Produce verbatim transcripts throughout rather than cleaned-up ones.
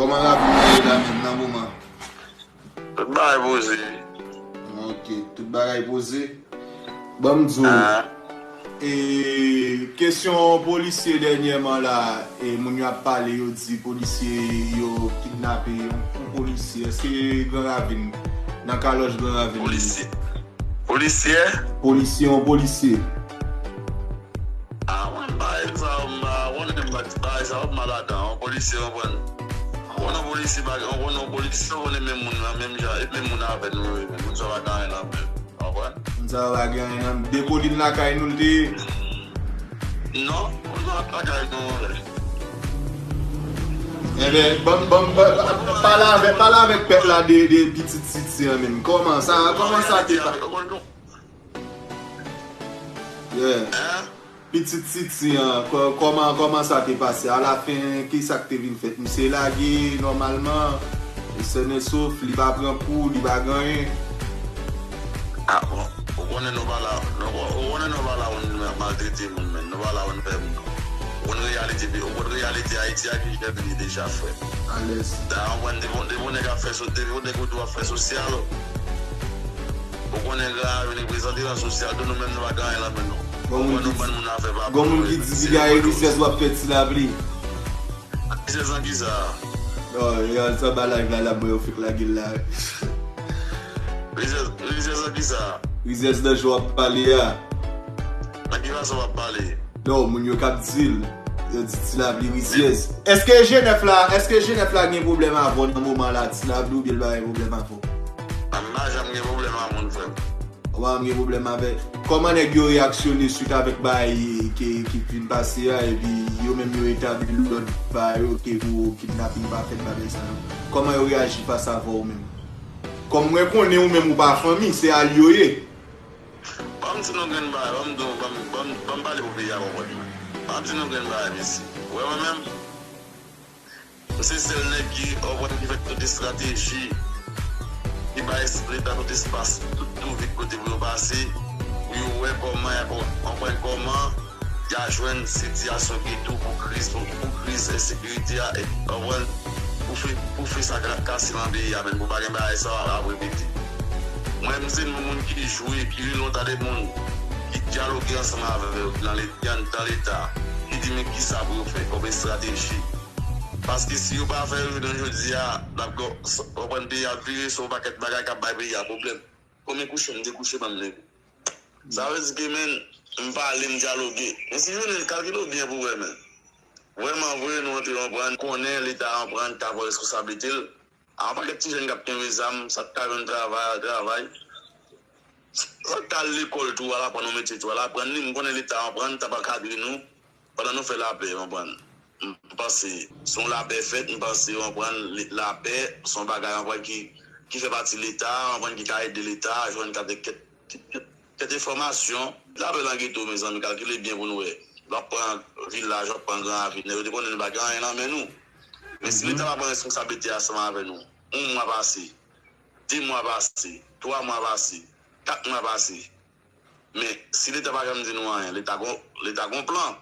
Kòman Ravin nan ye la menm nan moman? Tout bagay poze. Ok, tout bagay poze. Ban m di w, e, kesyon polisye dènyèman la, e, moun yo ap pale, yo di polisye yo kidnape yon, yon polisye. Èske Gran Ravin, nan kalòj Gran Ravin? Polisye. Polisye? Polisye, yon polisye. Ah, mwen, bagay sa, m pa konnen, m pa ti bagay sa, m pa ladan. Yon polisye, w konprann? Ou konnen yon polisye, pa, ou konnen yon polisye, ou konnen menm moun nan, menm jan, e menm moun avè nou, wi, menm moun sa pa gen anyen nan menm. Ou konprann? Moun sa pa gen anyen nan menm. De kolin lakay nou, l te ye. Non, moun sa pa gen anyen nan menm. Enben, ban, ban, ban, pale avèk, pale avèk pèp la de, de pitit Siti an menm. Kòman sa, kòman sa te pa-, Yeah. Pitit Siti an, kò-, kòman, kòman sa te pase? Alafen, ki sa k te vin fèt? Misye lage nòmalman, e sèn e sof, li pa pran kou, li pa gen anyen. Ah, bon. Ou konnen nou pa la, nou, ou konnen nou pa la pou n maltrete moun, men nou pa la pou n fè moun. Ou konn reyalite, ou konn reyalite Ayiti a ki jèt li deja, frè. Alèz. Da, ou konn depi, depi yon nèg ap fè so-, depi yon nèg ou tou ap fè sosyal, ou konnen Gran Ravin reprezante nan sosyal tou, nou menm nou pa gen anyen nan men nou. Ou konn nou bann moun afè pa bon, nou menm se revolte. Gon moun ki di piga e rizèz w ap fè Ti Lapli. Rizèz nan kisa? Non, yo, sa ba live la, la, mwen yo fèk lage l la. Rizèz, rizèz nan kisa? Rizèz nan jan w ap pale a. Nan ki fason w ap pale? Non, moun yo k ap di l, yo di Ti Lapli rizèz. Èske Jenèf la, èske Jenèf la gen pwoblèm avè w nan moman la, Ti Lapli, oubyen l pa gen pwoblèm avè w? M pa janm gen pwoblèm ak moun, frè m. Ou pa janm gen pwoblèm avè. Kòman nèg yo reyaksyone swit avèk bagay ki, ki vin pase a, epi yo menm yo etabli lòd pa yo ke pou kidnaping pa fèt, bagay sa yo? Kòman yo reyaji fas avè w menm? Kòm mwen konnen ou menm ou pa fanmi, se alye w ye. Ban m di nou grenn bagay, ban m di nou, ban m, ban m, ban m pale pou peyi a konprann mwen. Ban m di nou grenn bagay, mesye. Ou wè mwen menm? M se sèl nèg ki, ou konprann, ki fè tout estrateji, ki bay leta tout espas, tout tou vit kote pou yo pase, pou yo wè kòman y a, ou konprann, kòman y a jwenn sitiyasyon geto pou kriz, pou, pou kriz ensekirite a, e, ou konprann, pou fè, pou fè sa ka, kase nan peyi a, menm pou pa gen bagay sa ap repete. Mwen, m se yon moun ki jwe, ki rele yon ta de moun, ki dyaloge ansanm avè yo, ki nan le-, ki anndan leta, ki di men kisa pou yo fè kòm estrateji. Paske si yo pa fè yo jounen jodi a, n ap gen, w konprann, peyi a ap vire sou yon pakèt bagay k ap bay peyi a pwoblèm. Konbyen kouche m dekouche banm nèg? Sa vle di ke, men, m pale, m dyaloge. Men si jounen, kalkile w byen pou w wè, men. Vrèman vre, nou antre, w konprann, konnen leta, w konprann, ta pran responsablite l. A, yon pakèt ti jèn k ap kenbe zam, sa k ka jwenn travay, al travay. Sa k al lekòl tou, al aprann yon metye tou, al aprann li. M konnen leta, w konprann, t ap ankadre nou pandan nou fè lapè, w konprann. M panse, si yon lapè fèt, m panse, w konprann, li, lapè, se yon bagay, w konprann, ki, ki fè pati leta, w konprann, ki ka ede leta jwenn kèk, kèk, kèk enfòmasyon. Lapè nan geto, mezanmi, kalkile byen pou n wè. W ap pran vilaj, w ap pran gran ravin. Nèg yo te konnen nou pa gen anyen nan men nou. Men si leta pa pran responsablite ansanm avè nou, yon mwa pase, de mwa pase, twa mwa pase, kat mwa pase. Men, si leta pa janm di nou anyen, leta gon, leta gon plan.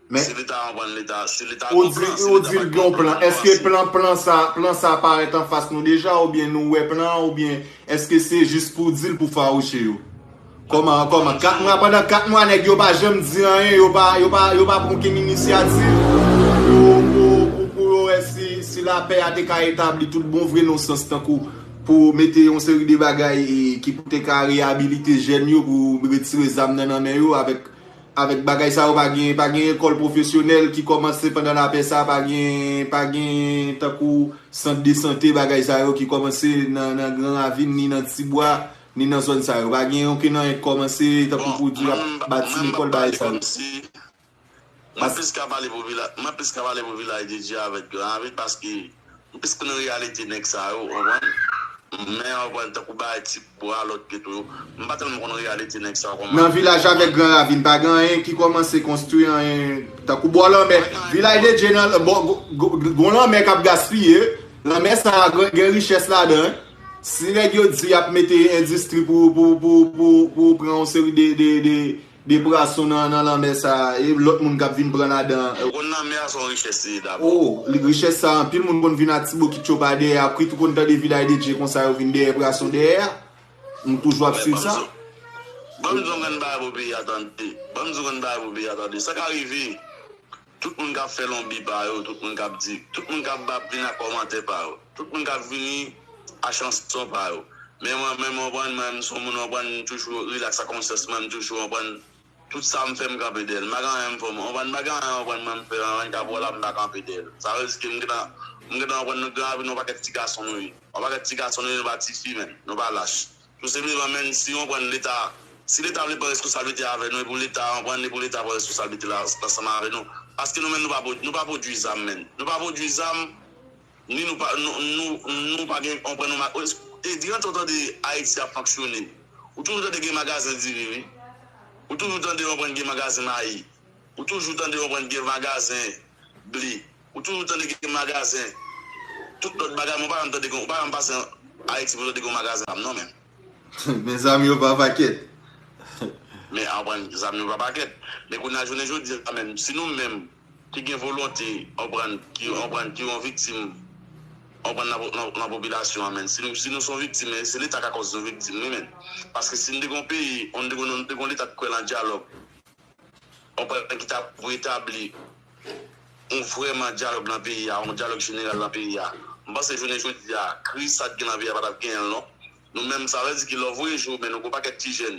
Men, si leta konprann, leta, si leta gon plan, si leta pa gen plan, èske plan, plan sa, plan sa parèt anfas nou deja, oubyen nou wè plan an, oubyen èske se jis pou di l pou fawouche yo? Kòman, kòman? Kat mwa, pandan kat mwa, nèg yo pa janm di anyen, yo pa, yo pa, yo pa pran okenn inisyativ pou, pou, pou, pou yo wè si, si lapè a te ka etabli tout bon vre nan sans tankou pou mete yon seri de bagay, e, ki pou te ka reyabilite jèn yo, pou retire zam nan, nan men yo, avèk, avèk bagay sa yo, pa gen, pa gen lekòl pwofesyonèl ki kòmanse pandan lapè sa, pa gen, pa gen tankou sant de sante, bagay sa yo ki kòmanse nan, nan Gran Ravin, ni nan Tibwa, ni nan zòn sa yo. Pa gen okenn anyen k kòmanse, tankou pou di y ap bati lekòl, bagay sa yo. Mwen plis ka pale pou vilaj, mwen plis ka pale pou Vilaj de Dye avèk Gran Ravin, paske m plis konn reyalite nèg sa yo, w konprann? Men, w konprann, tankou bagay Tibwa, lòt geto yo, m pa tèlman konn reyalite nèg sa yo kòman. Nan vilaj avèk Gran Ravin, pa gen anyen ki kòmanse konstwi, anyen, tankou bò lanmè. Vilaj de Dye nan, bò, go-, go-, gon lanmè k ap gaspiye, lanmè sa a gen, gen richès ladan, si nèg yo di y ap mete endistri pou, pou, pou, pou, pou pran yon seri de, de, de, de pwason nan, nan lanmè sa a, e lòt moun k ap vin pran ladan. Ou konn lanmè a se yon richès li ye dabò. O, li, richès sa a, anpil moun konn vin Atibokit yo pa dèyè, apre tou konn tande Vilaj de Dye konsa yo vin dèyè pwason dèyè a. M toujou ap swiv sa. Ban m di yon grenn bagay pou peyi a tande. Ban m di yon grenn bagay pou peyi a tande. Sa ka rive. Tout moun k ap fè lonbi pa yo, tout moun k ap di, tout moun k ap ba, vin ak kòmantè pa yo, tout moun k ap vini a chanson pa yo. Men mwen menm, w konprann, mwen menm, m se yon moun, w konprann, m toujou rilaks ak konsyans mwen, m toujou, w konprann, tout sa m fè, m kanpe dèyè l. M pa gen anyen m fè, w konprann, m pa gen anyen, w konprann, mwen m fè, anyen k ap wè la, m pa kanpe dèyè l. Sa vle di ke m gentan, m gentan, w konprann, nou gen anpil, nou pakèt ti gason nou ye. Yon pakèt ti gason nou ye, nou pa tifi, menn. Nou pa lach. Tou senpleman, menn, si yon pran Leta, si Leta vle pran responsablite avè nou, e pou Leta, yon pran, e pou Leta pran responsablite la ansanm avè nou. Paske nou menm, nou pa pwod-, nou pa pwodui zam, menn. Nou pa pwodui zam, ni nou pa, nou, nou, nou pa gen, yon pran nou ma-, e di antan w tande Ayiti ap fonksyone. Ou toujou tande gen magazen diri, wi. Ou toujou tande yon pran gen magazen mayi. Ou toujou tande yon pran gen magazen ble. Ou toujou tande gen magazen tout lòt bagay, men ou pa janm tande gen, ou pa janm pase Ayiti pou tande gen yon magazen zam non, menn. Men zam yo pa pakèt. Men, w konprann, zam yo pa pakèt. Men kounye a, jounen jodi a, menn, si nou menm ki gen volonte, w konprann, ki, w konprann, ki yon viktim, w konprann, nan, nan, nan popilasyon an, menn. Si nou, si nou se yon viktim, men se Leta k akòz nou viktim, wi, menn. Paske si nou te gen yon peyi, nou te gen, nou te gen yon Leta k kwè nan dyalòg, yon pèp ki ta pou etabli yon vrèman dyalòg nan peyi a, yon dyalòg jeneral nan peyi a. M panse jounen jodi a, kriz sa k gen nan peyi a pa t ap genyen l non. Nou menm, sa vle di ke lè w voye je w, men nou gen yon pakèt ti jèn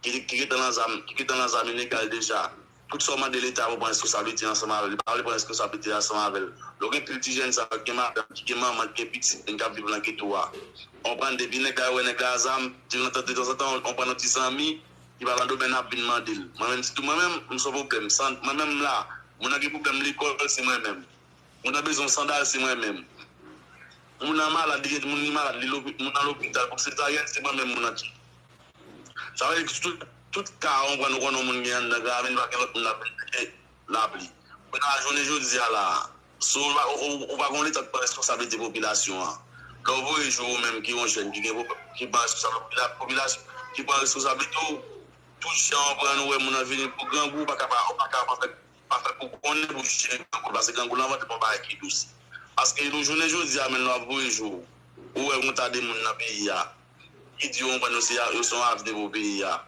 ki, ki gentan nan zam, ki gentan nan zam ilegal deja. Tout sa w mande Leta pou pran responsablite ansanm avè l, li pa vle pran responsablite ansanm avè l. Lè w gen pil ti jèn sa yo, ki gen madanm, ki gen manman, ki gen pitit, ki ap viv nan geto a. W konprann, depi nèg la wè nèg la a zam, detanzantan, w konprann, yon ti zanmi, ki pa nan domèn ap vin mande l. Mwen menm, sitou mwen menm, m se yon pwoblèm. San, mwen menm m la, moun nan gen pwoblèm lekòl, se mwen menm. Moun nan bezwen yon sandal, se mwen menm. Moun nan malad, li gen moun li malad, li lopi-, moun nan lopital, pou sezaryèn, se mwen menm moun nan ki. Sa vle di tout, tout ka, w konprann, ou konnen yon moun gen anndan gravin, pa gen lòt moun l ap vin mete. Lapli. Kounye a, jounen jodi a la, si w pa, ou, ou, ou pa gen yon Leta k pran responsablite popilasyon an. Lè w voye je w, ou menm ki yon jèn ki gen, ki pran responsablite popilasyon, ki pran responsablite w, tout jan w pran, ou wè moun nan vini pou grangou, ou pa ka pa, ou pa ka pa fè, pa fè pou konnen pou jere grangou, paske grangou l envante pou yon bagay ki dous. Paske nou jounen jodi a, menm lè w ap voye je w, ou wè yon ta de moun nan peyi a, ki di yo konprann yo se, yo se yon avni pou peyi a.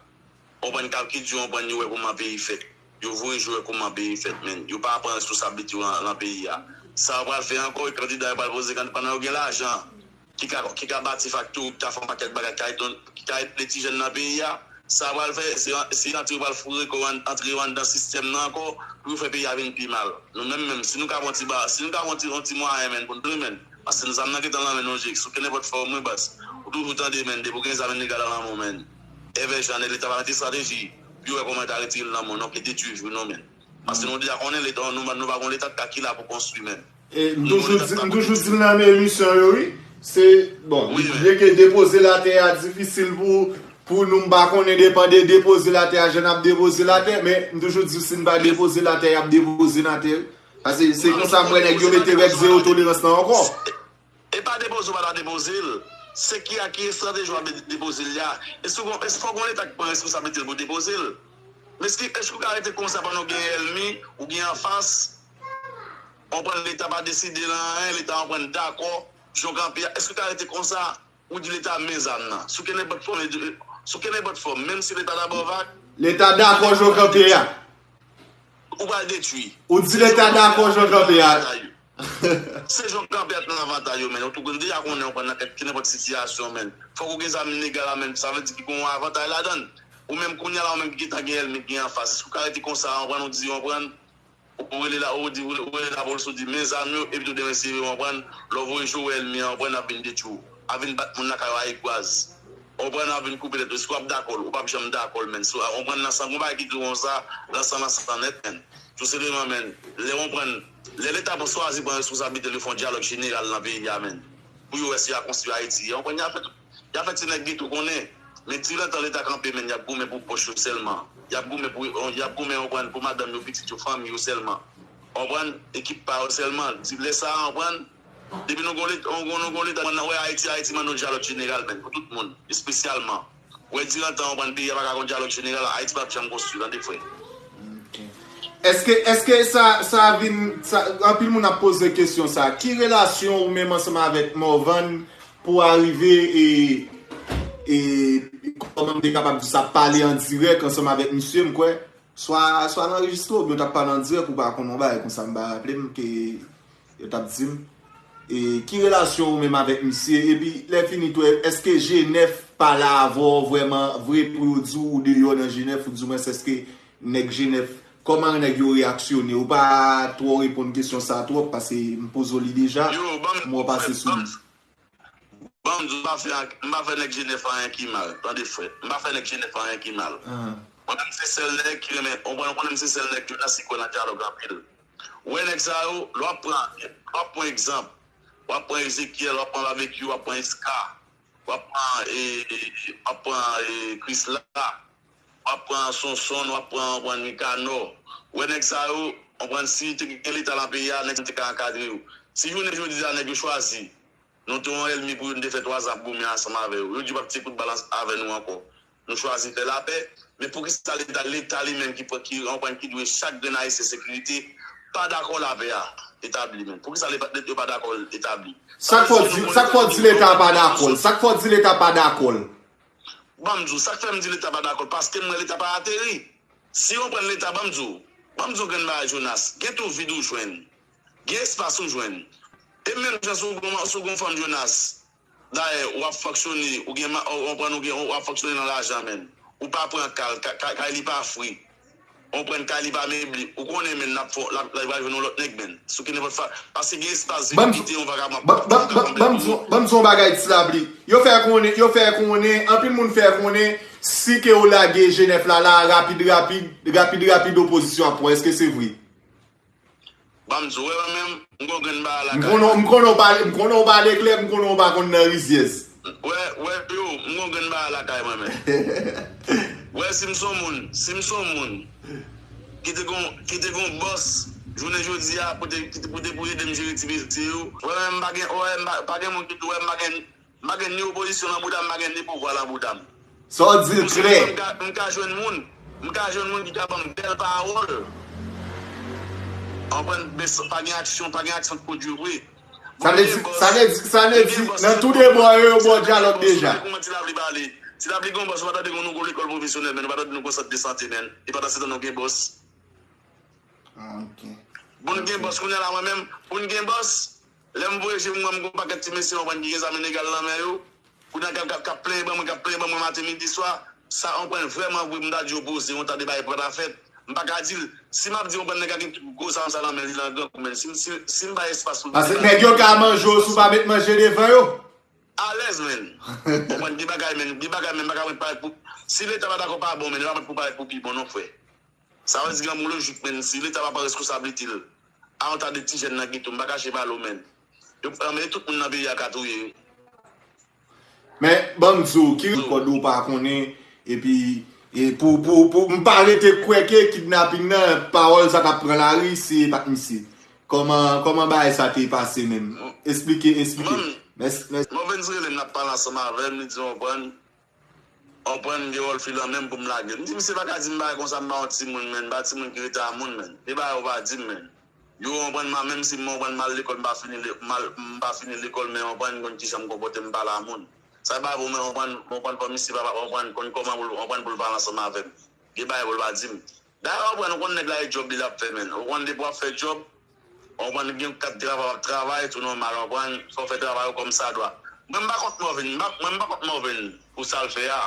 Konprann k ap ki di yo konprann yo wè kòman peyi fèt. Yo voye je w wè kòman peyi fèt, menn. Yo pa pran responsablite yo nan, nan peyi a. Sa yo pral fè ankò, e kandida yo pral poze kandida pandan yo gen lajan. Ki ka, ki ka bati faktori, ki ka fè yon pakèt bagay, ki ka ede, ki ka ede ti jèn nan peyi a. Sa yo pral fè, se, se antre yo pral foure kò yo an, antre yo anndan sistèm nan ankò, pou yo fè peyi a vin pi mal. Nou menm menm, si nou ka pran ti ba, si nou ka pran ti, yon ti mwayen, menn, pou nou, menn. Paske zam nan gentan nan men nou, Jake. Sou kenenpòt fòm, wi, baz. Ou toujou tande, menn, depi w gen zam ilegal nan men w, menn. Evè jan, Leta pa mete estrateji pou yo wè kòman yo ta retire l nan men w, non, ki detwi vi w, non, menn. Paske nou deja konnen Leta, nou, nou pa gen yon Leta k ka ki la pou konstwi, menn. E, m toujou di, m toujou di l nan emisyon yo, wi. Se, bon, byen ke depoze latè a difisil pou, pou nou, m pa konnen depann de depoze latè a, jan n ap depoze latè, men m toujou di si n pa depoze latè, y ap depoze latè, wi. Paske se konsa m wè nèg yo mete règ zewo tolerans lan ankò. E pa depoze w pa ta depoze l. Se ki a ki estrateji w ap de-, depoze l la. Èske w gon, èske fò w gon Leta ki pran responsablite l pou depoze l? Men èske, èske w ka rete konsa pandan w gen ènmi, ou gen anfas? Konprann Leta pa deside nan anyen, Leta konprann dakò, jan w kanpe a. Èske w ka rete konsa? Ou di Leta men zam nan. Sou kenenpòt fòm, sou kenenpòt fòm, menm si Leta ta ba w vag, Leta dakò jan w kanpe a. Ou pral detwi. Ou di Leta dakò jan w kanpe a. Se jan w kanpe a nan avantay yo, menn. Ou tou, nou deja konnen, ou pran nan kenenpòt sitiyasyon, menn. Fòk ou gen zam ilegal la, menn. Sa vle di ki gen yon avantay ladan l. Ou menm kounye a la, ou menm ki gentan gen ènmi ki gen anfas. Èske w ka rete konsa, ou pran, ou di, ou pran, ou rele la, ou di, ou rele lapolis, ou di, men zam yo, epi tou demen se, ou pran, lè w voye je w wè ènmi an, ou pran, ap vin detwi w, ap vin bat moun lakay ou a egwaz. Ou pran, ap vin koupe tèt ou. Èske w ap dakò l? Ou p ap janm dakò l, menn. Si w, ou pran, nan san, gon bagay ki di w konsa, nan san, nan san nèt, menn. Tou senpleman, menn, lè w pran, lè Leta pou chwazi pran responsablite l, yo fè yon dyalòg jeneral nan peyi a, menn. Pou yo wè si y a konstwi Ayiti. Yo pran, y a fè tout, y a fè ti nèg geto konnen. Men dirantan Leta kanpe, menn, y ap goumen pou pòch yo sèlman. Y ap goumen pou, y ap goumen, w konprann, pou madanm yo, pitit yo, fanmi yo sèlman. W konprann, ekip pa yo sèlman. Di, lè sa a, w konprann, depi nou gon Leta, nou gon, nou gon Leta, nou wè Ayiti, Ayiti mande yon dyalòg jeneral, menn, pou tout moun, espesyalman Wè diran tan, w konprann, peyi a pa ka gon dyalòg jeneral, Ayiti p ap janm konstwi, tande frè. Èske, èske sa, sa vin, sa, anpil moun ap poze kesyon sa, ki relasyon ou menm ansanm avèk Morvan pou arive e, e kòman m te kapab di sa, pale an dirèk ansanm avèk misye, m kwè, swa, swa l anrejistre oubyen w t ap pale an dirèk, ou pa konn yon bagay konsa, m pa raple m ke yo t ap di m. E ki relasyon ou menm avèk misye? Epi lè fini tou, èske G nèf pale avè w vrèman vre pou yo di w ou deyò nan G nèf, ou di mwens èske nèg G nèf, kòman nèg yo reyaksyone? Ou pa twò reponn kesyon sa twòp, paske m poze w li deja, m wè w pase sou li. Ban m di w, m pa fè, m pa fè nèg G nèf anyen ki mal, tande frè. M pa fè nèg G nèf anyen ki mal. Mwen menm se sèl nèg ki renmen, ou konn, ou konnen m se sèl nèg Jonas ki kwè nan dyalòg anpil. Ou wè nèg sa yo, lè w ap pran, lè w ap pran egzanp, w ap pran Ezekiel, w ap pran Babekyou, w ap pran Eska, w ap pran, e, w ap pran, e, Krisla, w ap pran Sonson, w ap pran, w ap pran Nikanò. Ou wè nèg sa yo, w ap pran si te gen leta nan peyi a, nèg sa yo te ka ankadre yo. Si jounen jodi a nèg yo chwazi, nou te yon ènmi pou yo, nou te fè twa zan ap goumen ansanm avè yo. Yo di yo p ap tire kout bal avè nou ankò. Nou chwazi fè lapè. Men poukisa leta, leta li menm ki, ki, w konprann, ki dwe chak grenn Ayisyen sekirite, pa dakò lapè a etabli menm? Poukisa leta, yo pa dakò l etabli? Sa k fè w di, sa k fè w di leta pa dakò l? Sa k fè w di leta pa dakò l? Ban m di w, sa k fè m di leta pa dakò l, paske m wè leta pa ateri. Si w konprann leta, ban m di w, ban m di w grenn bagay Jonas, gen twou vid ou jwenn, gen espas ou jwenn. E menm jan si w gon, si w gon fanm Jonas, dayè, w ap fonksyone, ou gen, ou konprann, ou gen, w ap fonksyone nan lajan menm. Ou pa pran kay, kay, kay li pa fre. Ou konprann, kay li pa meble. Ou konnen menm n ap fè, l ap, l ap jwenn yon lòt nèg menm. Sou ki nenpòt fa, paske gen espas de dignite yon vagabon ap. Ban m di yon bagay Ti Lapli. Yo fè konnen, yo fè konnen, anpil moun fè konnen, si ke yo lage G nèf la, la, rapid, rapid, rapid, rapid, opozisyon ap pran. Èske se vre? Ban m di w, wè mwen menm, m gon grenn bagay lakay mwen. M konnen w pale, m konnen w pale klè, m konnen w pa konn nan rizyèz. Wè, wè, yo, m gon grenn bagay lakay mwen menm. Wè, si m se yon moun, si m se yon moun ki te gon, ki te gon bòs, jounen jodi a, pou te, ki te, pou te pou ede m jere ti mesye yo, wè, mwen menm, m pa gen, wè, m pa, pa gen moun ki di, wè, m pa gen, m pa gen ni opozisyon nan bouda m, m pa gen ni pouvwa nan bouda m. Sa w di l klè. M ka, m ka jwenn moun, m ka jwenn moun ki ka ban m bèl pawòl. Konprann, men pa gen aksyon, pa gen aksyon k pwodui vre. Sa vle di, sa vle di, sa vle di, nan tou de bò yo, yo ba w dyalòg deja. Kòman Ti Lapli pale? Ti Lapli gen yon bòs, ou pa tande gen yon gwo lekòl pwofesyonèl, men ou pa tande nou gen yon sant de sante, men. E pandan se tan nou gen bòs. Ah, ok. Pou n gen bòs, kounye a la, mwen menm, pou n gen bòs, lè m voye je m wè m gon pakèt ti mesye, w konprann, ki gen zam ilegal nan men yo, kounye a k ap, k ap, k ap plenyen ban mwen, k ap plenyen ban mwen maten, midi, swa, sa, w konprann, vrèman vre, m ta di yo poze, yon ta de bagay pa ta fèt, m pa ka di l. Si m ap di, w konprann, nèg la gen tout gwo zam sa nan men li, l an grangou, men si, si, si m bay espas pou l. Paske nèg yo ka manje w si w pa met manje devan yo. Alèz, men. W konprann, gen bagay, men, gen bagay, men, m pa ka mèt parèt pou, si leta pa dakò pa bon, men, yo pa mèt pou parèt pou pi bon, non, frè. Sa vle di gen yon lojik, men, si leta pa pran reskonsablite l, a yon ta de ti jèn nan geto, m pa kache pale w, men. Yo, men tout moun nan peyi a ka touye. Men, ban m di w, ki rekòd ou pa konnen, epi, e pou, pou, pou, m pa rete kwè ke kidnaping nan, pawòl sa k ap pran lari, se pa t misye. Kòman, kòman bagay sa te pase menm? Esplike, esplike. Mèsi, mèsi. Mòvens rele m, n ap pale ansanm avè m, li di, w konprann, w konprann, m gen wòl filan menm pou m lage l. M di, misye pa ka di m bagay konsa, m pa yon timoun, men, m pa timoun ki rete a moun, men. Gen bagay ou pa di m, men. Yo, w konprann, m, menm si m, w konprann, m al lekòl, m pa fini, m pa fini lekòl, men, w konprann, m konn kijan m konpòte m pale a moun. Sa pa bon, men, w konprann, w konprann, fò misye pa, w konprann, konn kòman pou l, w konprann, pou l pale ansanm avè m. Gen bagay pou l pa di m. Dayè, w konprann, ou konn nèg la e djòb li l ap fè, men. Ou konn depi w ap fè djòb, ou konprann gen kat travay w ap travay, tou nòmal, ou konprann, fò w fè travay ou kòmsadwa. Mwen, m pa kont Morvan, m pa, mwen, m pa kont Morvan pou sa l fè a.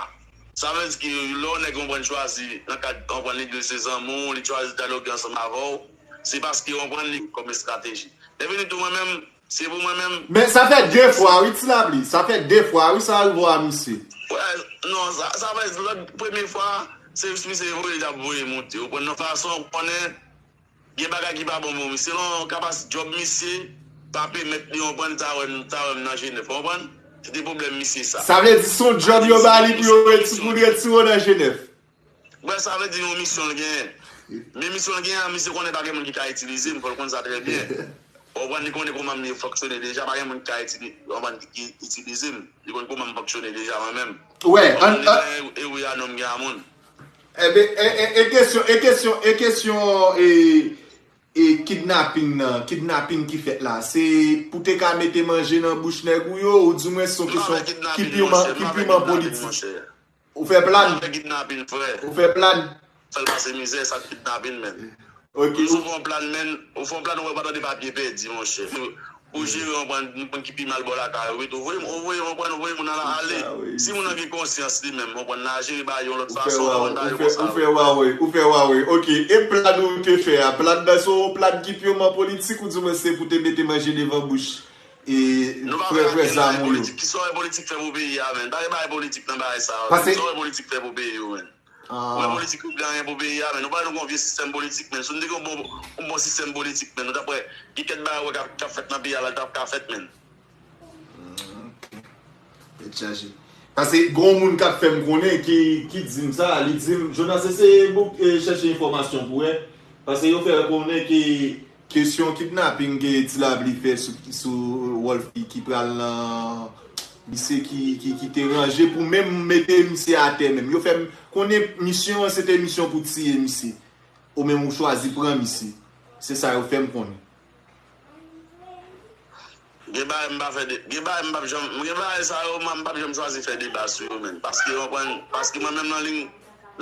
Sa vle di ke lè yon nèg, ou konprann, chwazi, nan kad, ou konprann, legliz se zanmi w, li chwazi dyaloge ansanm avè w, se paske, ou konprann, li kòm estrateji. Lè vini tou, mwen menm, Se pou mwen menm. Men sa fè de fwa wi, Ti Lapli. Sa fè de fwa wi, sa rive a misye. Wè, non, sa, sa fè lòt premye fwa, se jis misye voye, li t ap voye monte. Ou konprann, nan fason, ou konnen, gen bagay ki pa bon pou misye. Selon kapasite djòb misye, pa pèmèt li, ou konprann, ta wè m, ta wè m nan Jenèf, ou konprann? Se te pwoblèm misye sa. Sa vle di se yon djòb yo ba li pou yo reti-, pou l retire w nan Jenèf. Wè, sa vle di yon misyon l genyen. Men misyon l genyen an, misye konnen pa gen moun ki ka itilize m, fò l konn sa trè byen. Ou konprann, li konnen kòman m ye fonksyone deja, pa gen moun ki ka itili-, ou konprann, ki, ki itilize m. Li konn kòman m fonksyone deja mwen menm. Wè, Ou konprann, li gen ewi a non m gen a moun. Ebyen, e, e, e kesyon, e kesyon, e kesyon, e, e kidnaping nan, kidnaping ki fèt la, se pou te ka mete manje nan bouch nèg ou yo, ou di mwen se yon kesyon ki piman, ki piman politik. Ou fè plan. Ou fè kidnaping, frè. Ou fè plan. Fè l pase mizè, sa kidnaping, men. Ok. Ou fè yon plan, men. Ou fè yon plan, ou wè pa tande papye pèdi, monchè. Pou jere yon pran, yon pran ki pi mal bò lakay ou, ou voye, ou voye yon pran, ou voye moun nan ale. Si moun nan gen konsyans li menm, yon pran nan jere ba yon lòt fason, ou pran ba yon konsa. Ou fè Huawei, ou fè Huawei. Ok, e plan ou te fè a, plan nan se yon plan ki piman politik ou di mwen se pou te mete manje devan bouch e frè frè zam ou yo. Ki sa politik fè pou peyi a, men? Pa gen bagay politik nan bagay sa yo. Ki sa politik fè pou peyi yo, men? Ou wè politik yo gen anyen pou peyi a, men nou pa nou gon vye sistèm politik, men si nou te gen yon bon, yon bon sistèm politik, men nou t ap wè gen kèk bagay wè k ap, k ap fèt nan peyi a la, l t ap ka fèt, men. Tèt chaje. Paske gon moun k ap fè m konnen ki, ki di m sa, li di m, Jonas, se, se bouk e chèche enfòmasyon pou wè. Paske yo fè konnen ki kesyon kidnaping ke Ti Lapli fè sou, sou Wolf ki, ki pral nan misye ki, ki, ki te ranje pou menm mete misye atè menm. Yo fè m konnen misyon an se te misyon pou tiye misye. Ou menm ou chwazi pran misye. Se sa yo fè m konnen. Gen bagay m pa fè de, gen bagay m p ap janm, gen bagay sa yo, m p ap janm chwazi fè deba sou yo, men. Paske, w konprann, paske mwen menm nan liy,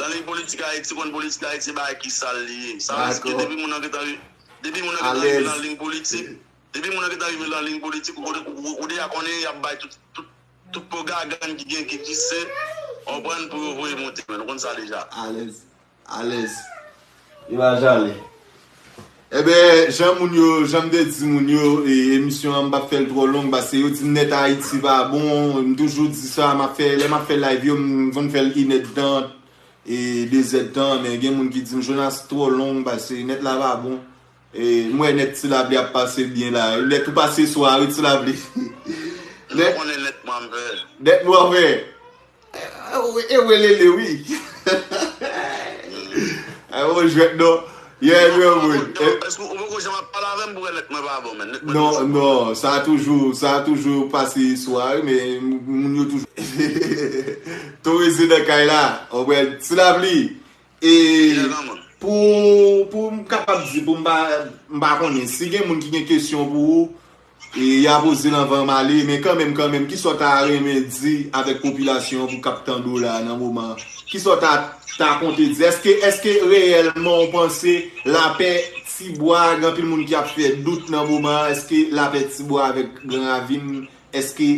nan liy politik Ayiti, konn politik Ayiti, bagay ki sal li ye. Sa vle di ke depi moun nan gentan, depi moun nan gentan rive nan liy politik, depi moun nan gentan rive nan liy politik, ou, ou, ou deja konnen y ap bay tout, tout, tout pwopagann ki gen, ki egziste, w konprann, pou yo voye monte, men. Ou konn sa deja. Alèz. Alèz. Li pa jale. Enben, jan moun yo, jan m te di moun yo, e, emisyon an, m p ap fè l twò long, paske yo di m nèt Ayiti pa bon, m toujou di sa, m ap fè, lè m ap fè live yo, m konn fè l inèdtan, e, dezèdtan, men gen moun ki di m, Jonas twò long, paske nèt la pa bon. E, m wè nèt Ti Lapli ap pase byen la. Nèt ou pase swa, wi, Ti Lapli. Nèt. Ou konnen nèt mwen ap fè. Nèt mwen ap fè. E, e, e, welele, wi. E, ou jwèt, non. Yeah, yeah, wi. Èske ou poko janm ap pale avè m pou wè nèt mwen pa bon, men? Nèt mwen toujou bon. Non, non, sa toujou, sa toujou pase swa, wi, men moun yo toujou. Toreze nan kay la. Ou wè, Ti Lapli. E pou, pou m kapab di, pou m pa, m pa konnen, si gen moun ki gen kesyon pou ou, e y a poze l anvan m ale, men kanmenm, kanmenm, kisa w ta renmen di avèk popilasyon an pou k ap tande w la nan moman an? Kisa w ta, ta konte di? Èske, èske reyèlman w panse lapè Tibwa, gen anpil moun ki ap fè dout nan moman an, èske lapè Tibwa avèk Gran Ravin, èske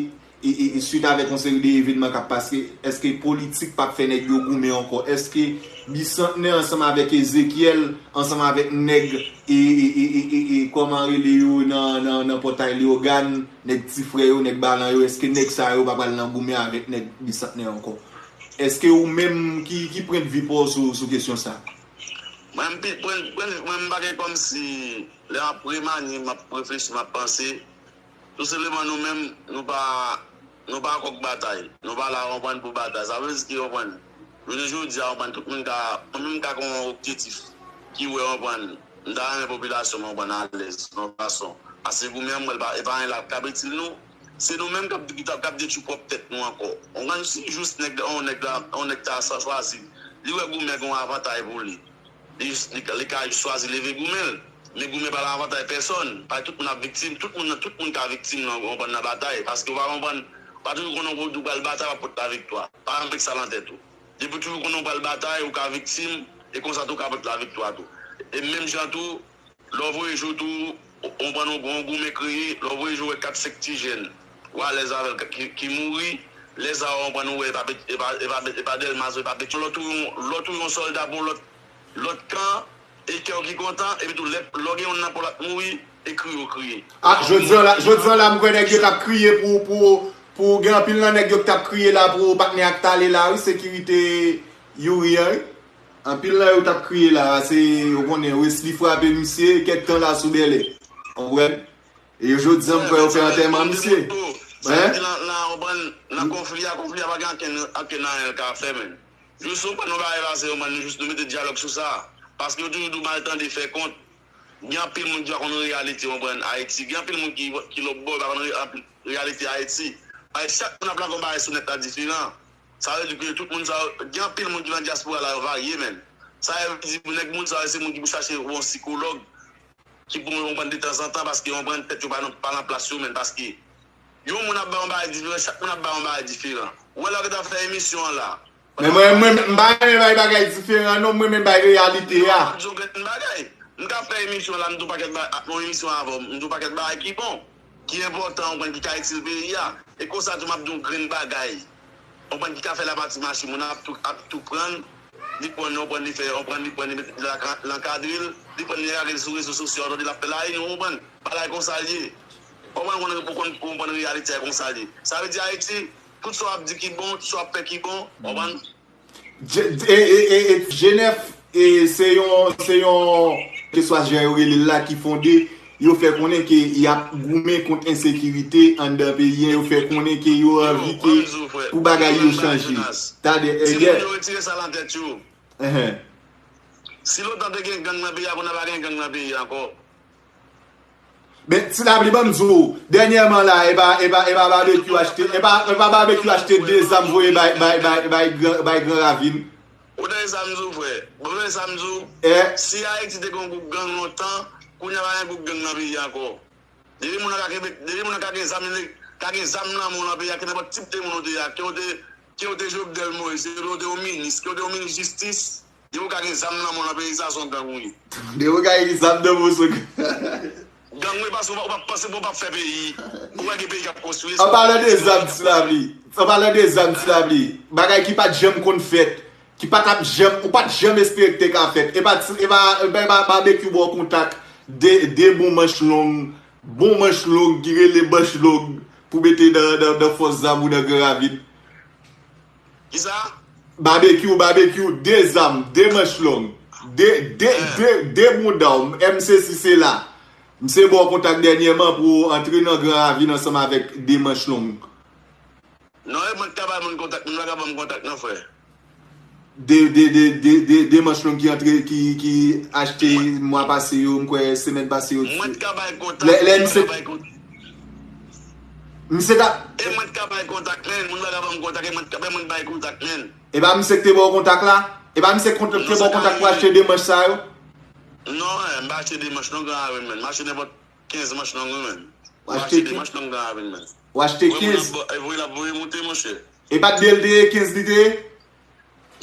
e, e, e swit avèk yon seri de evènman k ap pase, èske politik p ap fè nèg yo goumen ankò? Èske Bisantnè ansanm avèk Ezekyèl, ansanm avèk nèg, e, e, e, e, e, e kòman rele yo nan, nan, nan Pòtay Leyogàn, nèg Ti Frè yo, nèg Balan yo, èske nèg sa yo pa pral nan goumen avèk nèg Bisantnè ankò? Èske ou menm, ki, ki pwendvi pa w sou, sou kesyon sa? Mwen, m pi, pwen, pwen, mwen, m pa gen kòmsi, lè m ap remanye, m ap reflechi, m ap panse, tou senpleman, nou menm, nou pa, nou pa kòk batay. Nou pa la, w konprann, pou batay. Sa vle di ke, w konprann, jounen jodi a, w konprann, tout moun ka, mwen menm, m ka gen yon objektif ki wè, w konprann, m ta renmen popilasyon m, w konprann, alèz, nan yon fason. Paske goumen an, m wè l pa, e pa anyen la k ap itil nou. Se nou menm k ap, k ap, k ap detwi pwòp tèt nou ankò. W konprann, si jis nèg, yon nèg la, yon nèg ta chwazi, li wè goumen gen yon avantay pou li. Li, li, li ka chwazi leve goumen l. Men goumen pa nan avantay pèsòn. Paske tout moun ap viktim, tout moun, tout moun ka viktim nan, w konprann, nan batay. Paske w pa konprann, w pa toujou konnen w pral batay, w ap pot laviktwa. Pa janm met sa nan tèt ou. Depi w toujou konnen w pral batay, ou ka viktim, e konsa tou w ka pot laviktwa tou. E menm jan tou, lè w voye jou tou, w konprann, yon goumen kreye, lè w voye jou wè kat senk ti jèn, w alèz avè l, ki, ki mouri, lè sa a, w konprann, ou wè, e pa, e pa, e pa, e pa Dèlma, e pa Petyonvil, lè w touye yon, lè w touye yon sòlda pou lòt, lòt kan, e kè w ki kontan, epi tou, lè, lè w gen youn nan pa w l ap mouri, e kriye w kriye. Ah, jodi a la, jodi a la, m kwè nèg yo t ap kriye pou, pou, pou, gen anpil nan nèg yo ki t ap kriye la pou patnè a k t ale la, wi, sekirite Youri an, wi. Anpil nan yo t ap kriye la, se, ou konnen, Wesley frape misye, kèk tan la sou Bèlè. Ou konprann? E jodi a, m kwè yo fè antèman misye. Hein? Nan, nan, nan konfli a, konfli a pa gen ankenn, ankenn anyen l ka fè, men. Jis yon pa nou bagay pase yo, man, nou jis nou mete dyalòg sou sa. Paske yo toujou di w mal tande fè kont. Gen anpil moun ki pa konn reyalite, konprann, Ayiti. Gen anpil moun ki, ki lòtbò, pa konn re-, anpil reyalite Ayiti. Ayiti, chak moun ap lage yon bagay sou nèt la diferan. Sa vle di ke tout moun sa yo, gen anpil moun ki nan dyaspora la, yo varye, menn. Sa vle di, nèg moun sa yo, se moun ki pou chache yon sikològ, ki pou konprann de tanzantan, paske konprann tèt yo pa nan, pa nan plas yo, menn, paske yon moun ap bay yon bagay diferan, chak moun ap bay yon bagay diferan. Ou wè lè w gentan fè emisyon an la. Men mwen, mwen, m pa renmen bay bagay diferan, non, mwen menm bay reyalite a. Non, m ap di w grenn bagay. M ka fè emisyon la, m di w pakèt bagay, yon emisyon avè w, m di w pakèt bagay ki bon, ki enpòtan, ou konprann, ki ka itil peyi a. E konsa tou, m ap di w grenn bagay. Ou konprann, ki ka fè lapati mache, moun ap tou, ap tou pran l, li pran, ou konprann, li fè, ou konprann, li pran, li met l ak-, l ankadre l, li pran, li lage l sou rezo sosyo, tande l ap fè la, nou konprann, bagay konsa l ye. Ou konprann, konn, pou konn, pou konprann reyalite a konsa l ye. Sa vle di Ayiti, tout sa w ap di ki bon, tout sa w ap fè ki bon, ou konprann. Je-, e, e, e, e, Jenèf, e, se yon, se yon, keswa jan yo rele l la ki fonde, yo fè konnen ke y ap goumen kont ensekirite anndan peyi an, yo fè konnen ke yo anvi ke pou bagay yo chanje. Tande, e, Timoun yo retire sa nan tèt yo. Enhen. Si lontan te gen gang nan peyi a, kounye a pa gen gang nan peyi a ankò. Men, Ti Lapli, ban m di w, dènyèman la, e pa, e pa, e pa Babekyou achte, e pa, e pa Babekyou achte de zam voye bay, bay, bay, bay Gran, bay Gran Ravin. Ou tande sa m di w, frè? Bon, men sa m di w, si Ayiti te gen yon gwoup gang lontan, kounye a pa gen gwoup gang nan peyi a ankò. Depi moun nan ka kenbe, depi moun nan ka gen zam, ka gen zam nan men w nan peyi a, ke nenpòt tip de moun ou te ye a, ke w te, ke w te Jovenel Moïse, ke w te yon minis, ke w te yon minis jistis, depi w ka gen zam nan men w nan peyi sa, se yon gang ou ye. Depi w ka gen zam nan men w, se yon gang. Gang ou ye, paske w pa, w pa panse pou w p ap fè peyi. Ou wè gen peyi k ap konstwi. An palan de zam, Ti Lapli, an palan de zam, Ti Lapli, bagay ki pa t janm konn fèt, ki pa t ap janm, ou pa t janm espere ki te ka fèt. E pa, e pa, e pa, e pa Babekyou ba w kontak de, de bon manch long, bon manch long ki rele manch long pou mete nan, nan, nan fòs zam ou nan Gran Ravin. Kisa? Babekyou, Babekyou, de zam, de manch long, de, de, de, de bon dam, M sesi sela. M se ba w kontak dènyèman pou w antre nan Gran Ravin ansanm avèk de manch long. Non, e mwen ki ka bay moun kontak, moun pa ka ban m kontak non, frè. De, de, de, de, de, de manch long ki antre, ki, ki achte mwa pase yo, m kwè semèn pase yo. Mwen ki ka bay kontak, lè, lè mwen misye, ka bay kontak. Misye ta. E mwen ki ka bay kontak, men, moun pa ka ban m kontak, e mwen ki ka, e mwen bay kontak, men. E pa misye ki te ba w kontak la? E pa misye ki te ba w kontak pou achte de manch sa yo? Non, eh, m pa achte de manch non, Gran Ravin, men. M achte nenpòt kenz manch long, wi, men. Ou achte de manch long Gran Ravin, men. Ou achte kenz? Ou wè moun ap voye l ap voye monte, monchè. E pa de l te ye, kenz li te ye?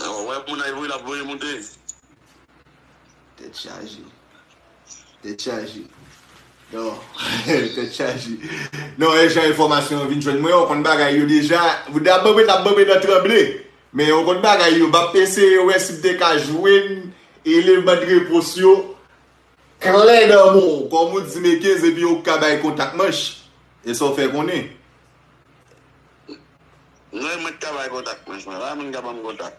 Ou wè moun ap voye l ap voye monte. Tèt chaje. Tèt chaje. Non. Tèt chaje. Non, e jan enfòmasyon an vin jwenn mwen, ou konn bagay yo deja. Ou dap banbe, dap banbe nan tranble. Men ou konn bagay yo, m ap eseye wè si m te ka jwenn eleman de repons yo. Klè nan men w, kòm ou di men kenz epi ou ka bay kontak manch. E sa w fè konnen. Non, e mwen ki ka bay kontak manch, mwen. Pa moun ka ban m kontak.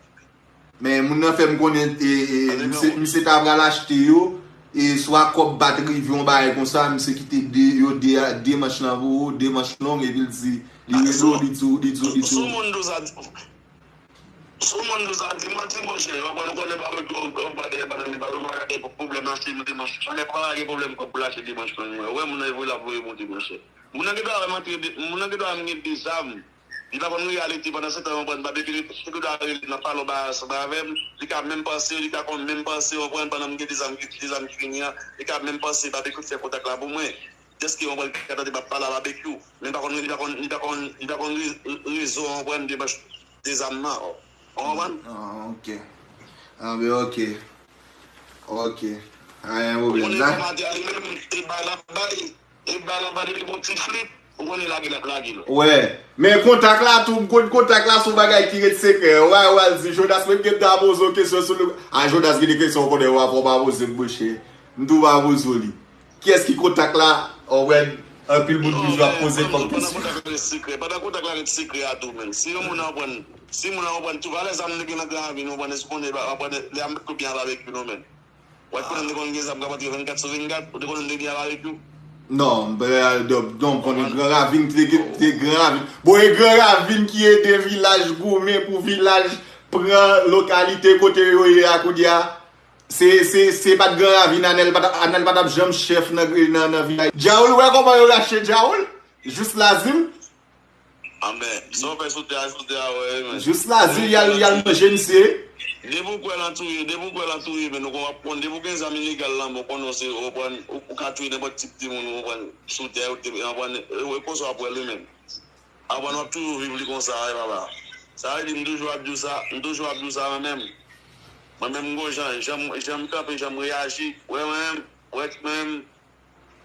Men moun nan fè m konnen, e, e, misye, misye ta pral achte yo, e swa kòb pa t rive yon bagay konsa, misye kite de, yo de, de manch lan pou ou, de manch long, epi l di, li rele w, li di w, li di w, li di w. Sou moun do sa, Sou moun di w sa, di manti, monchè. Ou konn, ou konnen pa mwen, ou pa de, pa de, pa de, pa de pwoblèm achte dimanch. Chak fwa gen pwoblèm kòb pou l achte dimanch, mwen. Ou wè moun nan voye l ap voye monte, monchè. Moun nan gen dwa wè m antre, moun nan gen dwa wè m gen de zam. Li pa konn reyalite pandan se tan, ou konprann, Babekyou, li gen dwa rele nan palò ba ansanm avè m. Li ka menm panse, li ka konn menm panse, ou konprann, pandan m gen de zam, de zam ki vini an. Li ka menm panse, Babekyou fè kontak la pou mwen. Dèske yon pral ka tande m ap pale a Babekyou. Men li pa konn, li pa konn, li pa konn, li pa konn re-, re-, rezon yon pral de manch de zam nan. Ou konprann? Ah, ok. Ah, ben, ok. Ok. Anyen pwoblèm la. Ou konnen fòmatè a li menm, e bay l ap bay, e bay l ap bay depi bon ti flip, ou konnen lage l ap lage l. Wè. Men kontak la tou, m konn kontak la se yon bagay ki ret sekrè. Wè, wè, al di Jonas, mwen gen ta poze w kesyon sou li. A, Jonas gen de kesyon ou konnen w ap fè w pa poze m, monchè. M tou pa poze w li. Kiyès ki kontak la? Ou wè, anpil moun toujou ap poze kòm kesyon. Pandan kontak la ret sekrè, pandan kontak la ret sekrè a tou, menn. Si yon moun an pran, si moun an pran tou, valè zam li gen nan Gran Ravin, ou pran, si w konnen, ou pran, li ap met kou byen a Babekyou, non, menn. Ou wè, konnen m te konn gen zam k ap antre vennkat sou vennkat, ou te konnen m te byen a Babekyou. Non, m, non, m konnen Gran Ravin, te gen, te Gran Ravin. Bon, e Gran Ravin ki ede vilaj goumen pou vilaj pran lokalite kote yo ye a kounye a. Se, se, se pa t Gran Ravin, Anèl pa t, Anèl pa t ap janm chèf nan, nan, nan vilaj. Djaoul, wè kòman yo rache Djaoul? Jous Lazil. Anben, sa w fè sou tè a, sou tè a, wè, men. Jous Lazil, y al, y al manje misye. Depi w kwè lan touye, depi w kwè lan touye, men nou konn w ap konn, depi w gen zam ilegal lan, men w konnen se, ou konprann, ou, ou ka touye nenpòt tip timoun, ou konprann, sou tè, ou te, ou konprann, e, e konsa w ap wè li menm. Aprann w ap toujou viv li konsa, wi, papa. Sa vle di, m toujou ap di w sa, m toujou ap di w sa, mwen menm. Mwen menm, m gon jan, jan, jan m kanpe, jan m reyaji, wè, mwen menm, wè, mwen menm,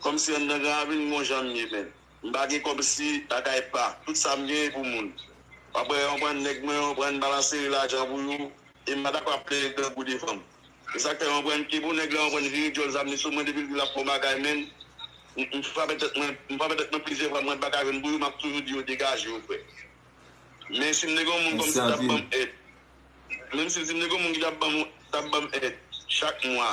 kòmsi anndan Gran Ravin, m gon jan m ye, men. M pa gen kòb si bagay pa. Tout sa m gen, e pou moun. W ap wè, w ap pran nèg mwen, w ap pran, m pa nan sere lajan pou yo. E m pa dakò ap plede grangou devan m. E sa k fè, w ap pran, ki pou nèg la, w ap pran, vire djòl zam li sou mwen, depi l di l ap fè yon bagay, men. M, m frape tèt mwen, m frape tèt mwen plizyè fwa, mwen pa ka jwenn pou yo, m ap toujou di yo degaje yo, frè. Men si m te gen yon moun kòmsi t ap ban m èd, menm si, si m te gen yon moun ki t ap ban m, t ap ban m èd chak mwa,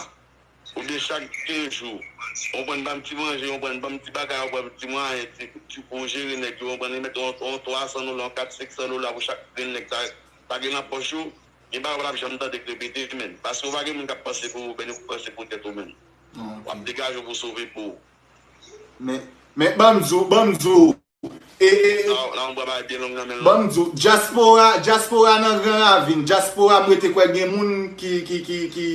oubyen chak kenz jou, w konprann, ban m ti manje, w konprann, ban m ti bagay, w konprann, ti mwayen, ti, ti pou jere nèg yo, w konprann, remèt yon, yon twa san dola, yon kat, senk san dola pou chak grenn nèg sa, sa gen nan pòch yo, gen bagay w pa t ap janm tande k repete, menn. Paske w pa gen moun k ap panse pou ou, menn, ou panse pou tèt ou, menn. W ap degaje w pou w sove po w. Men, men, ban m di w, ban m di w, e, e, Nan, nan, yon bagay byen long nan men l. Ban m di w, dyaspora, dyaspora nan Gran Ravin, dyaspora, m rete kwè gen moun ki, ki, ki, ki,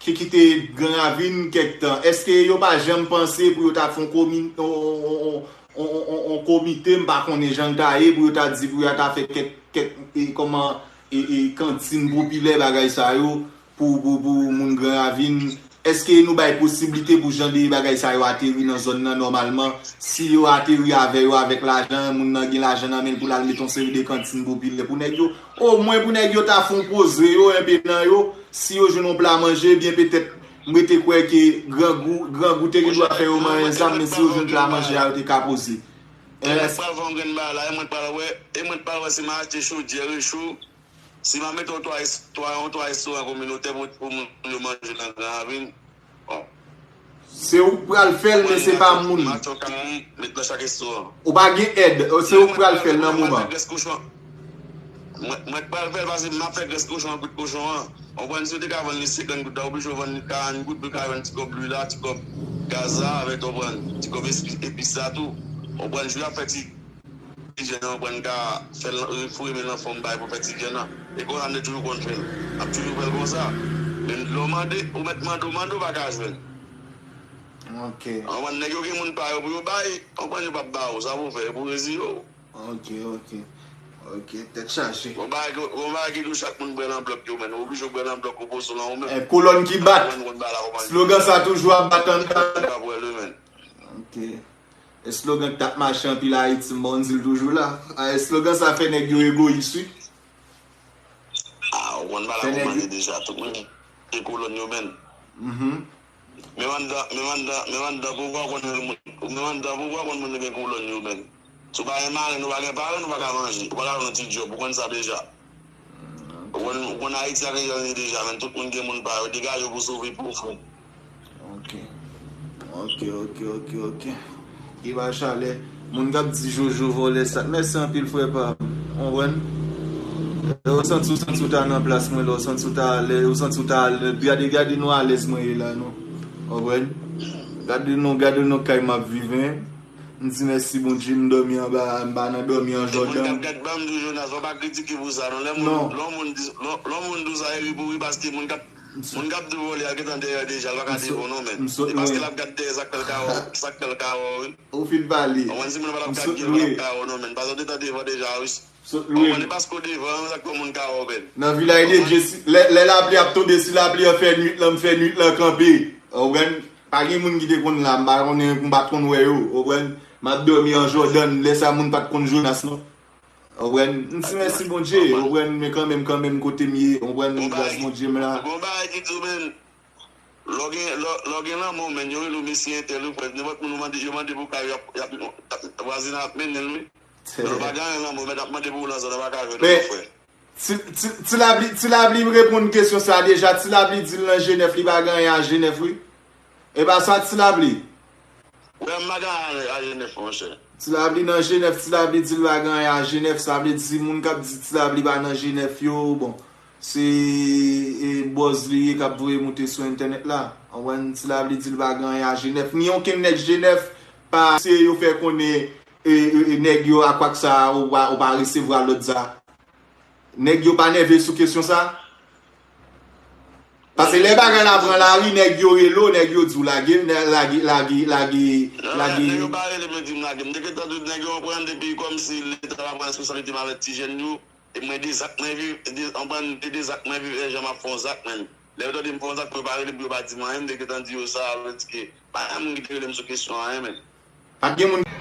ki kite Gran Ravin kèk tan. Èske yo pa janm panse pou yo ta fè yon komi-, on, on, on, on, on, on komite, m pa konnen jan l ta ye, pou yo ta di, pou yo ta fè kèk, kèk, e, kòman, e, e, kantin popilè, bagay sa yo, pou, pou, pou moun Gran Ravin? Èske nou bay posiblite pou jan de bagay sa yo ateri nan zòn nan nòmalman? Si yo ateri avè yo avèk lajan, moun nan gen lajan nan men l pou l al mete yon seri de kantin popilè pou nèg yo, omwen pou nèg yo ta fè yon poze yo, enpe nan yo, si yo jwenn yon pla manje, ebyen petèt, m rete kwè ke grangou, grangou te gen dwa fè yo manyen zam, men si yo jwenn pla manje a, yo te ka poze. E mwen t pral fè yon grenn bagay la, e mwen t pral wè, e mwen t pral wè si m achte chodyè recho, si m a mete yon twa, twa, yon twa restoran kominotè pou, pou moun yo manje nan Gran Ravin. Bon. Se ou k pral fè l, men se pa moun. Matyò kay, met nan chak restoran. Ou pa gen èd, se ou k pral fè l nan moman. Mwen, mwen t pral fè l paske m ap fè grès kochon an, kout kochon an. Ou konprann, si yo te ka vann li senkant goud la, oblije w vann li karant goud pou yo ka jwenn ti kòb lwil la, ti kòb gaz la, avèk, ou konprann, ti kòb espi-, epis la tou. Ou konprann, jou y ap fè ti, ti jèn nan, ou konprann, ka fè l foure men nan fon bay pou fè ti jèn nan. E konsa m te toujou konn fè l. M ap toujou fè l konsa. Men lè w mande, ou mèt mande, ou mande, ou pa ka jwenn. Ok. Ou konprann, nèg yo gen moun pa yo pou yo bay, ou konprann, yo p ap ba ou, sa pou w fè, pou w reziye w. Ok, ok. Ok, tèt chaje. Bon bagay, bon bagay ki tou chak moun bwè nan blòk yo, men. Ou oblije w bwè nan blòk, ou poze w lan ou menm. E kolòn ki bat. Slogan sa toujou ap bat anndan. Ok. E slogan ki t ap mache anpil Ayiti, m bon di l toujou la. A, slogan sa fè nèg yo egoyis, wi. A, ou konn bagay ou mande deja, tout moun. E kolòn yo, men. Mhm. Menm anndan, menm anndan, menm anndan pouvwa ou konn moun, menm anndan pouvwa ou konn moun yo gen kolòn yo, men. Si w pa gen marenn, ou pa gen parenn, ou pa ka manje. Ou pa ka jwenn yon ti djòb, ou konn sa deja. Ou konn, ou konn Ayiti a gen jan li ye deja, men tout moun gen moun pa yo, degaje w pou sove po w, frè. Ok. Ok, ok, ok, ok. Ki ba chalè. Moun k ap di Jojo vòlè sa. Mèsi anpil, frè pa m. Ou konprann? Lè w santi, w santi w ta nan plas mwen, lè w santi w ta alèz, ou santi w ta alèz. Gade, gade nou alèz mwen ye la, non. Ou konprann? Gade nou, gade nou kay m ap viv, en. M di mèsi Bondye, m dòmi anba, m pa nan dòmi an Jòdan. Moun k ap gad, ban m di w, Jonas, fò w pa kritike pou sa, non. Lè moun, lè moun di, lè, lè moun di w sa, e ri pou ri, paske moun k ap, moun k ap di w vòlè a gentan dèyè w deja, l pa ka devan w, non, men. E paske l ap gad dèyè, sa k fè l ka wè w, sa k fè l ka wè w, wi. Ou fin pale. Ou konprann, si moun nan pa t ap gad li, l pa t ap ka wè w, non, men. Paske w te tan devan deja, wi. Sot lwen. E paske w devan, sa k fè moun ka wè w bèl. Nan vilaj de Dye, si, lè, lè lapli ap tonbe, si lapli an fè nwit lan, m fè nwit lan kanpe. Ou konprann? Pa gen moun ki te konn la, m pa konnen, m pa t konn wè yo. Ou konprann? M ap dòmi an Jòdan, lè sa moun pa t konn Jonas, non. Ou konprann? M di mèsi Bondye, ou konprann? Men kanmenm, kanmenm, kote m ye, ou konprann? Gras Bondye m la. Gon bagay ki di w, men, lè w gen, lè, lè w gen lanmò, men, yo rele w mesye entèl, wi, frè. Nenpòt moun ou mande, yo mande pou kay, y ap, y ap, y ap, vwazinay ap mennen l, wi. Lè w pa gen anyen nan men w, men ap mande pou ou nan zòn nan, pa ka jwenn ou, mon frè. Ti, ti, Ti Labli, Ti Labli reponn kesyon sa deja. Ti Labli di l nan Jenèf, li pa gen anyen a Jenèf, wi. E pa sa, Ti Labli? Wi, m pa gen anyen a Jenèf, monchè. Ti Labli nan Jenèf, Ti Labli di l pa gen anyen a Jenèf, sa vle di moun k ap di Ti Labli pa nan Jenèf yo, bon. Se e, bòz li ye k ap voye moute sou entènèt la. Anprann, sila vle di l pa gen anyen a G nèf. Ni okenn nèg G nèf pa se yo fè konnen e, e, e, nèg yo a kwak sa ou pa, ou pa resevwa lòd sa. Nèg yo pa nève sou kesyon sa. Paske lè bagay la pran lari, nèg yo rele w, nèg yo di w lage, lage, lage, lage, Non, lage. Nèg yo pa rele m, yo di m lage. M te gentan di nèg yo anprann depi kòmsi leta pa pran responsablite m avèk ti jèn yo. E mwen de zak mwen viv, de, anprann de, de zak mwen viv, e jan m ap fè yon zak, men. Lè yo tande m fè yon zak, pou yo pa rele m, pou yo pa di m anyen, m te gentan di yo sa, vle di ke pa gen moun ki te rele m sou kesyon anyen, men. Pa t gen moun